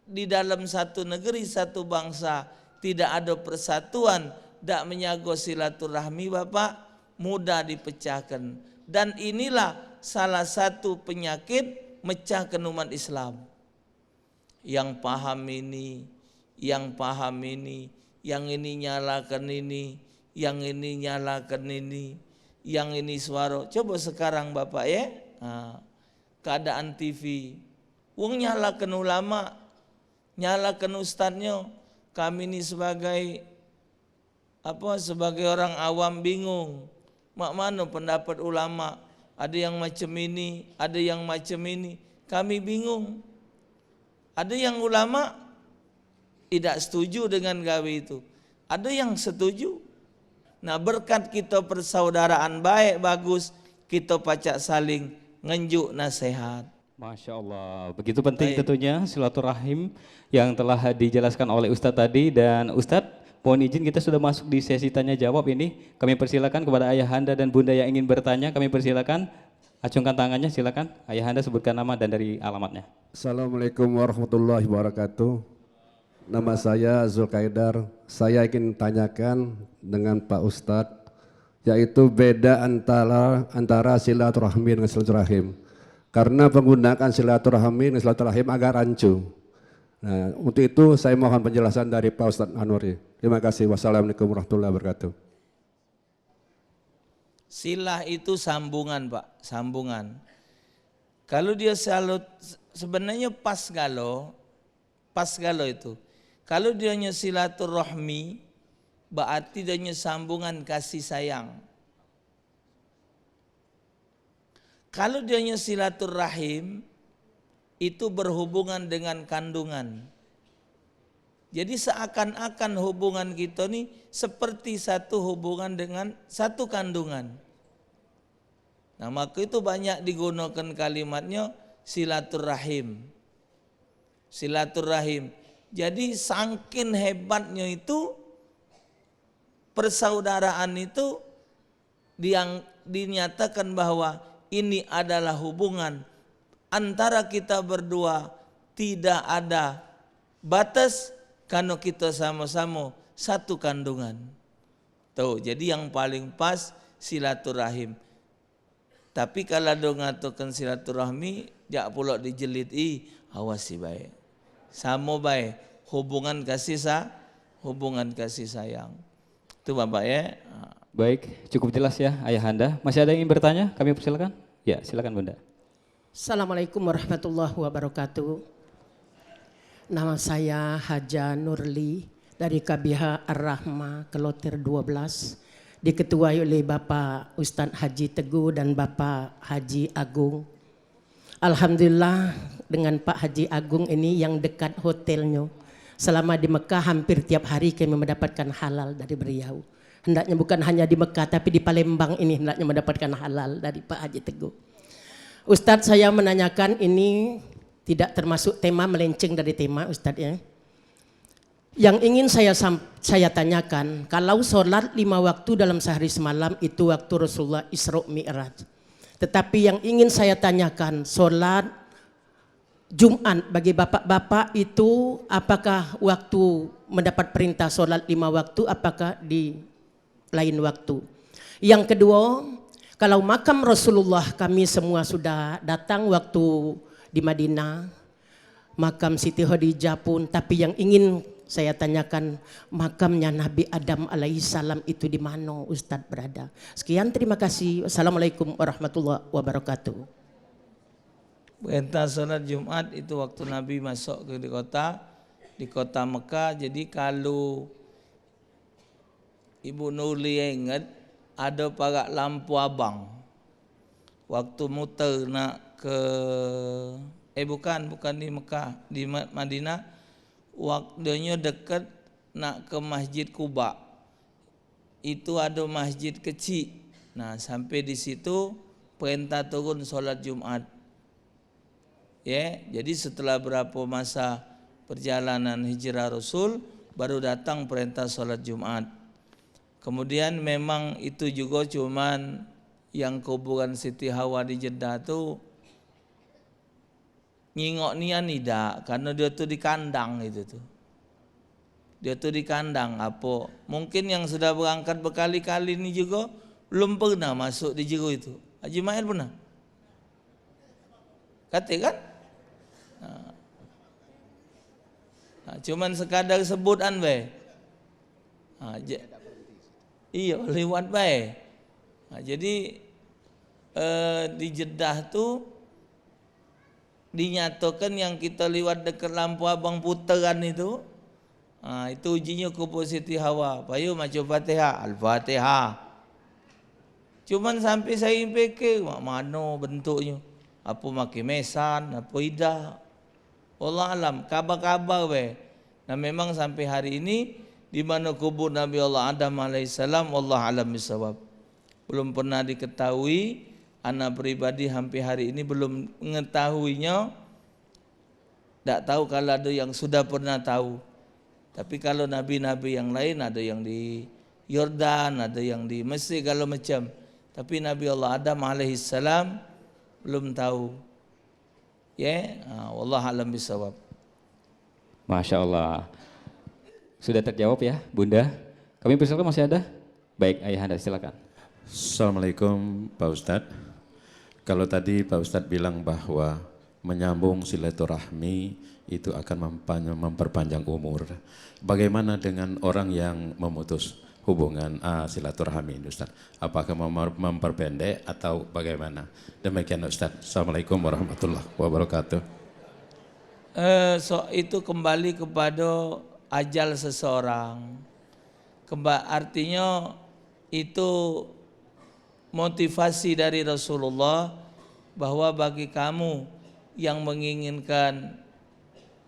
di dalam satu negeri, satu bangsa tidak ada persatuan, dak menjaga silaturahmi, Bapak, mudah dipecahkan. Dan inilah salah satu penyakit mecahkan umat Islam. Yang paham ini, yang paham ini, yang ini nyalakan ini, yang ini nyalakan ini, yang ini suara. Coba sekarang, Bapak, ya. Ha, keadaan T V. Wong nyalakan ulama, nyalakan ustadnyo. Kami ni sebagai apa, sebagai orang awam bingung. Mak mano pendapat ulama? Ada yang macam ini, ada yang macam ini. Kami bingung. Ada yang ulama tidak setuju dengan gawe itu. Ada yang setuju. Nah, berkat kita persaudaraan baik, bagus, kita pacak saling ngenjuk nasihat. Masya Allah, begitu penting. Baik. Tentunya silaturahim yang telah dijelaskan oleh Ustadz tadi. Dan Ustadz, mohon izin, kita sudah masuk di sesi tanya jawab ini. Kami persilakan kepada Ayahanda dan Bunda yang ingin bertanya, kami persilakan acungkan tangannya, silakan. Ayahanda sebutkan nama dan dari alamatnya. Assalamualaikum warahmatullahi wabarakatuh. Nama saya Zulkaidar. Saya ingin tanyakan dengan Pak Ustadz, yaitu beda antara, antara silaturahmi dengan silaturahim. Karena penggunaan silaturahmi dengan silaturahim agak rancu. Nah, untuk itu saya mohon penjelasan dari Pak Ustadz Anuri. Terima kasih. Wassalamualaikum warahmatullahi wabarakatuh. Silah itu sambungan, Pak, sambungan. Kalau dia salut, sebenarnya pas galo, pas galo itu. Kalau dia nyo silaturahmi, berarti dia nyo sambungan kasih sayang. Kalau dia nyo silaturahim, itu berhubungan dengan kandungan. Jadi seakan-akan hubungan kita ni seperti satu hubungan dengan satu kandungan. Nah, maka itu banyak digunakan kalimatnya silaturahim. Silaturahim. Jadi sangkin hebatnya itu persaudaraan itu diang-, dinyatakan bahwa ini adalah hubungan antara kita berdua, tidak ada batas, karena kita sama-sama satu kandungan. Tuh, jadi yang paling pas silaturahim. Tapi kalau ado ngatokan silaturahmi, jak pulok dijelit, ih, awasi bae. Samo bae, hubungan kasih sa-, hubungan kasih sayang. Itu Bapak ya. Baik, cukup jelas ya Ayahanda. Masih ada yang ingin bertanya? Kami persilakan. Ya, silakan Bunda. Assalamualaikum warahmatullahi wabarakatuh. Nama saya Haja Nurli dari K B H Ar-Rahma, Keloter dua belas, diketuai oleh Bapak Ustadz Haji Teguh dan Bapak Haji Agung. Alhamdulillah, dengan Pak Haji Agung ini yang dekat hotelnya. Selama di Mekah, hampir tiap hari kami mendapatkan halal dari beliau. Hendaknya bukan hanya di Mekah, tapi di Palembang ini hendaknya mendapatkan halal dari Pak Haji Teguh. Ustadz, saya menanyakan, ini tidak termasuk tema, melenceng dari tema, Ustadz, ya. Yang ingin saya sam-, saya tanyakan, kalau sholat lima waktu dalam sehari semalam itu waktu Rasulullah Isra Mi'raj. Tetapi yang ingin saya tanyakan, sholat Jumat bagi bapak-bapak itu apakah waktu mendapat perintah sholat lima waktu, apakah di lain waktu? Yang kedua, kalau makam Rasulullah, kami semua sudah datang waktu di Madinah, makam Siti Khadijah pun, tapi yang ingin saya tanyakan, makamnya Nabi Adam alaihissalam itu di mana Ustadz berada? Sekian, terima kasih. Wassalamualaikum warahmatullahi wabarakatuh. Perintah solat Jumat itu waktu Nabi masuk ke di kota, di kota Mekah. Jadi kalu Ibu Nurli inget, ado parak lampu abang. Waktu muter nak ke, eh, bukan, bukan di Mekah, di Ma-, Madinah, waktunyo deket nak ke Masjid Kuba. Itu ado masjid kecik. Nah, sampai di situ perintah turun solat Jumat. Ya, jadi setelah berapa masa perjalanan hijrah Rasul, baru datang perintah solat Jumat. Kemudian memang itu juga cuman yang kuburan Siti Hawa di Jeddah tu nyingok nian idak, karena dia tu di kandang itu tu. Dia tu di kandang, apo, mungkin yang sudah berangkat berkali-kali ni juga belum pernah masuk di jero itu. Haji Mail pernah? Kate kan? Nah. Nah, cuman sekadar sebutan bae. Nah, je-, iyo, liwat bae. Nah, jadi, eh, di Jeddah tu dinyatakan yang kita liwat deket lampu abang puteran itu, ha, itu ujinyo kubur Siti Hawa. Payu maca Fatihah, Al-Fatihah. Cuman sampai saya pikir, mak mano bentuknyo? Apa makai mesan, apa idak? Wallah alam, kabar-kabar bae. Nah, memang sampai hari ini, di mano kubur Nabi Allah Adam alaihissalam, wallah alam bisawab. Belum pernah diketahui, ana pribadi sampai hari ini belum mengetahuinya. Dak tahu kalau ada yang sudah pernah tahu. Tapi kalau nabi-nabi yang lain, ada yang di Yordan, ada yang di Mesir, kalau macam. Tapi Nabi Allah Adam alaihissalam belum tahu. Ya, ha, wallah alam bisawab. Masya Allah. Sudah terjawab ya, Bunda. Kami persilakan, masih ada? Baik, Ayahanda, silakan. Assalamualaikum, Pak Ustadz. Kalau tadi Pak Ustadz bilang bahwa menyambung silaturahmi itu akan mempan-, memperpanjang umur. Bagaimana dengan orang yang memutus hubungan, ah, silaturahmi ini, Ustadz? Apakah memper-, memperpendek atau bagaimana? Demikian, Ustadz. Assalamualaikum warahmatullahi wabarakatuh. Eh, so, itu kembali kepada ajal seseorang. Kemba-, artinya itu motivasi dari Rasulullah bahwa bagi kamu yang menginginkan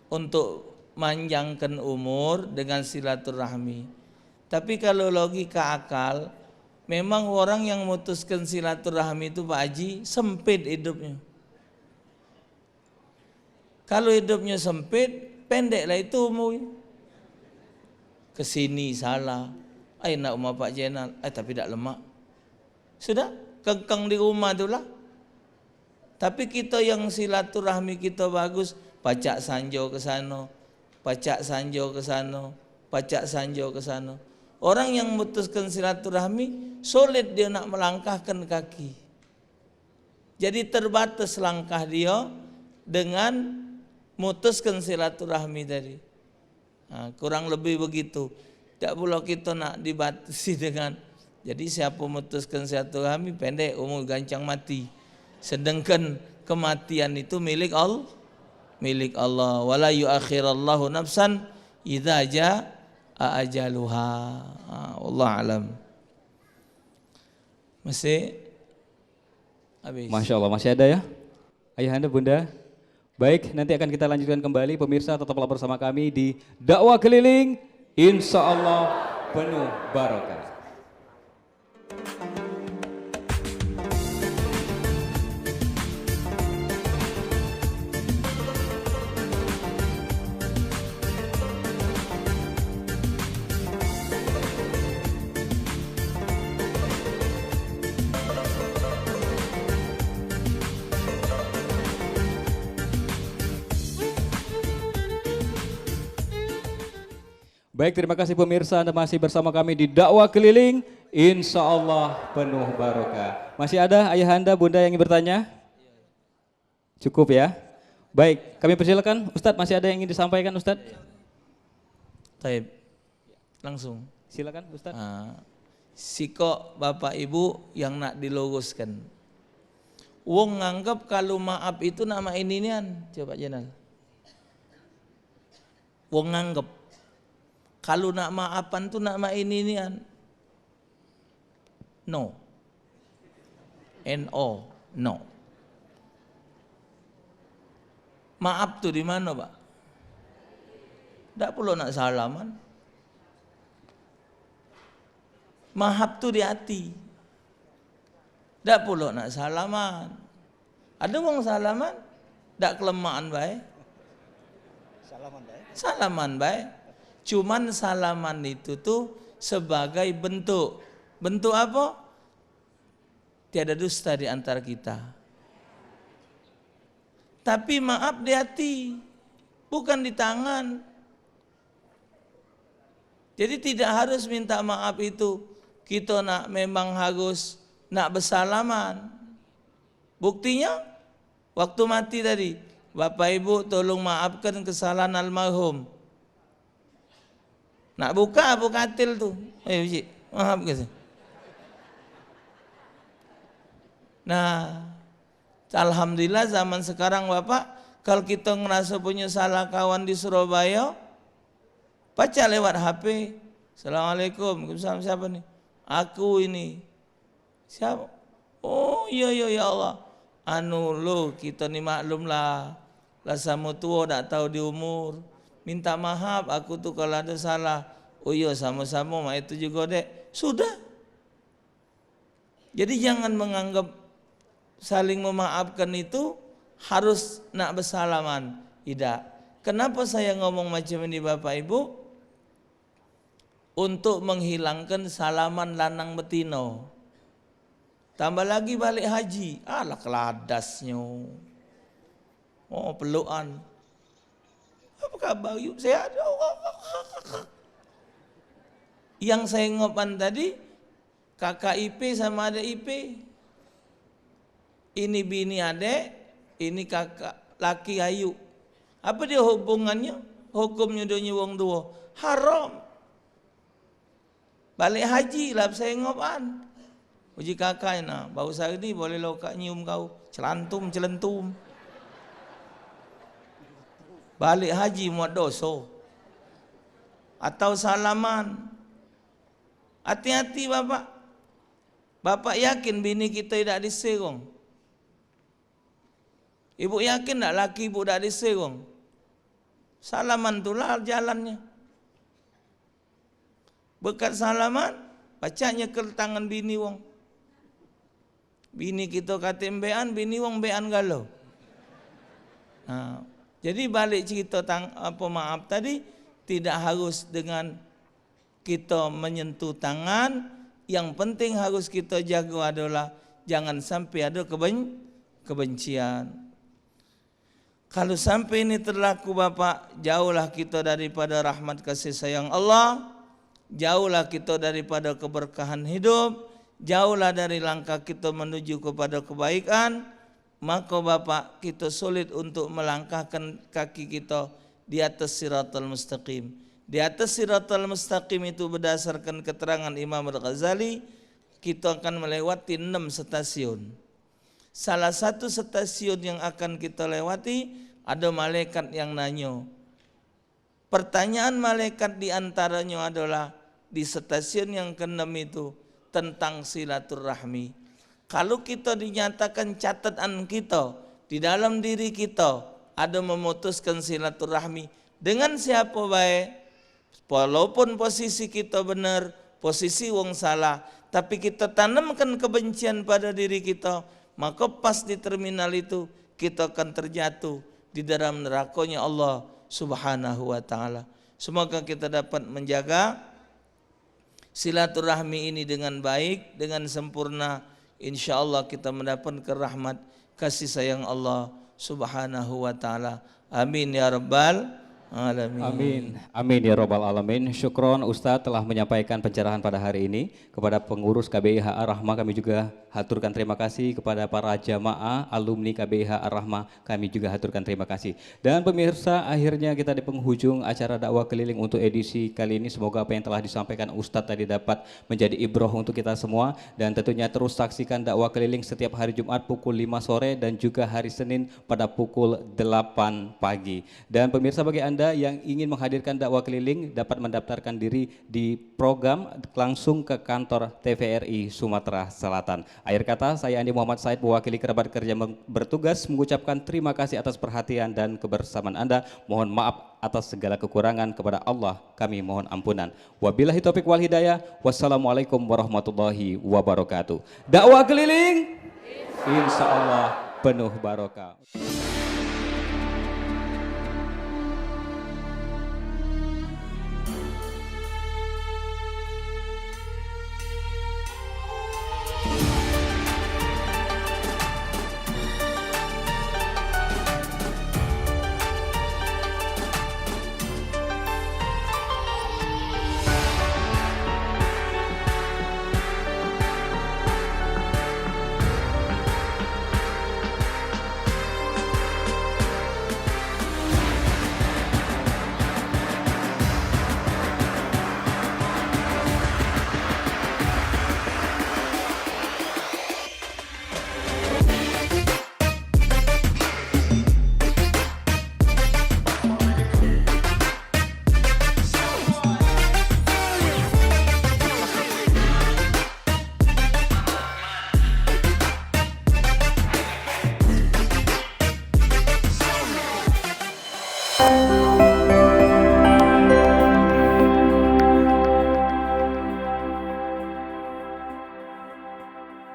untuk manjangkan umur dengan silaturahmi. Tapi kalau logika akal, memang orang yang mutuskan silaturahmi itu, Pak Haji, sempit hidupnya. Kalau hidupnya sempit, pendeklah itu umur. Ke sini salah. Ai, nak rumah Pak Jenal, ai, tapi dak lemak. Sudah, kengkeng di rumah tu lah. Tapi kita yang silaturahmi kita bagus, pacak sanjo ke sano, pacak sanjo ke sano, pacak sanjo ke sano. Orang yang mutuskan silaturahmi, sulit dia nak melangkahkan kaki. Jadi terbatas langkah dia dengan mutuskan silaturahmi tadi. Ha, kurang lebih begitu. Dak pulo kita nak dibatasi dengan, jadi siapa mutuskan silaturahmi pendek, umur gancang mati. Sedangkan kematian itu milik Allah, milik Allah. Wala yuakhirallahu nafsan idza jaa ajaluha. Ha, wallahu alam. Masih habis. Masya Allah, masih ada ya? Ayahanda, Bunda. Baik, nanti akan kita lanjutkan kembali. Pemirsa, tetaplah bersama kami di Dakwah Keliling. Insya Allah penuh barokah. Baik, terima kasih pemirsa, Anda masih bersama kami di Dakwah Keliling. Insya Allah penuh barokah. Masih ada ayahanda, bunda yang ingin bertanya? Cukup ya. Baik, kami persilakan. Ustadz, masih ada yang ingin disampaikan, Ustadz? Taib. Langsung. Silakan, Ustadz. Ah, sikok Bapak Ibu yang nak diluruskan. Wong nganggep kalu maaf itu nak mak ini nian. Coba Jenal. Wong nganggep kalu nak maafan tu nak mak ini nian. No. N O. No. Maaf tu di mano, Pak? Dak pulo nak salaman. Maaf tu di ati. Dak pulo nak salaman. Ado wong salaman, dak kelemahan bae. Salaman bae. Salaman bae. Cuman salaman itu tu sebagai bentuk. Bentuk apo? Tiada dusta di antara kita. Tapi maaf di ati, bukan di tangan. Jadi tidak harus minta maaf itu kito nak memang harus nak besalaman. Buktinya waktu mati tadi, Bapak Ibu tolong maafkan kesalahan almarhum. Nak buka apo katil tu? Eh, Uji, maaf ke? Nah, alhamdulillah zaman sekarang Bapak, kalau kita ngerasa punya salah kawan di Surabaya, pacak lewat H P. Assalamualaikum. Waalaikumsalam. Siapa nih? Aku ini. Siapa? Oh, iya, iya, ya Allah. Anu lo, kita ni maklum lah. Lah samo tuo dak tahu di umur. Minta maaf, aku tu kalau ada salah. Oh iya, sama-sama, mak itu juga, Dek. Sudah. Jadi jangan menganggap saling memaafkan itu harus nak besalaman. Tidak. Kenapa saya ngomong macam ini, Bapak Ibu? Untuk menghilangkan salaman lanang betino. Tambah lagi balik haji, alah keladasnyo. Oh, pelukan. Apa kabar, Yuk? Sehat? Yang saya ngopan tadi, kakak ipe sama adek ipe. Ini bini adek, ini kakak laki Ayu. Apa dia hubungannya? Hukumnya dia wong duo. Haram. Balik haji lah besengop an. Uji kakak, nah, baru sehari ni boleh lo kak nyium kau. Celantum, celentum. Balik haji muat doso. Atau salaman. Hati-hati, Bapak. Bapak yakin bini kita idak diserong? Ibu yakin dak laki ibu dak diserong? Salaman tulah jalannya. Bekat salaman, pacak nyekel tangan bini wong. Bini kita kate mbean, bini wong mbean galo. Nah, jadi balik cerita tang, apa, maaf tadi, tidak harus dengan kita menyentuh tangan, yang penting harus kita jaga adalah jangan sampai ada keben-, kebencian. Kalau sampai ini terlaku, Bapak, jauhlah kita daripada rahmat kasih sayang Allah, jauhlah kita daripada keberkahan hidup, jauhlah dari langkah kita menuju kepada kebaikan, maka, Bapak, kita sulit untuk melangkahkan kaki kita di atas siratal mustaqim. Di atas siratal mustaqim itu, berdasarkan keterangan Imam Al-Ghazali, kita akan melewati enam stasiun. Salah satu stasiun yang akan kita lewati, ada malaikat yang nanyo. Pertanyaan malaikat di antaranya adalah di stasiun yang keenam itu tentang silaturahmi. Kalau kita dinyatakan catatan kita, di dalam diri kita ada memutuskan silaturahmi dengan siapa bae, walaupun posisi kita benar, posisi wong salah, tapi kita tanamkan kebencian pada diri kita, maka pas di terminal itu kita akan terjatuh di dalam nerakanya Allah Subhanahu wa taala. Semoga kita dapat menjaga silaturahmi ini dengan baik, dengan sempurna. Insya Allah kita mendapatkan rahmat kasih sayang Allah Subhanahu wa taala. Amin ya rabbal Alamin. Amin. Amin ya rabbal alamin. Syukron Ustaz telah menyampaikan pencerahan pada hari ini. Kepada pengurus K B I H A Rahma kami juga haturkan terima kasih, kepada para jamaah alumni K B I H A Rahma kami juga haturkan terima kasih. Dan pemirsa, akhirnya kita di penghujung acara dakwah keliling untuk edisi kali ini. Semoga apa yang telah disampaikan Ustadz tadi dapat menjadi ibroh untuk kita semua. Dan tentunya terus saksikan dakwah keliling setiap hari Jumat pukul lima sore dan juga hari Senin pada pukul delapan pagi. Dan pemirsa, bagi Anda yang ingin menghadirkan dakwah keliling dapat mendaftarkan diri di program langsung ke kantor T V R I Sumatera Selatan. Akhir kata, saya Andi Muhammad Said mewakili kerabat kerja meng- bertugas mengucapkan terima kasih atas perhatian dan kebersamaan Anda. Mohon maaf atas segala kekurangan, kepada Allah kami mohon ampunan. Wabillahi taufiq wal hidayah. Wassalamualaikum warahmatullahi wabarakatuh. Dakwah keliling, insya Allah penuh barokah.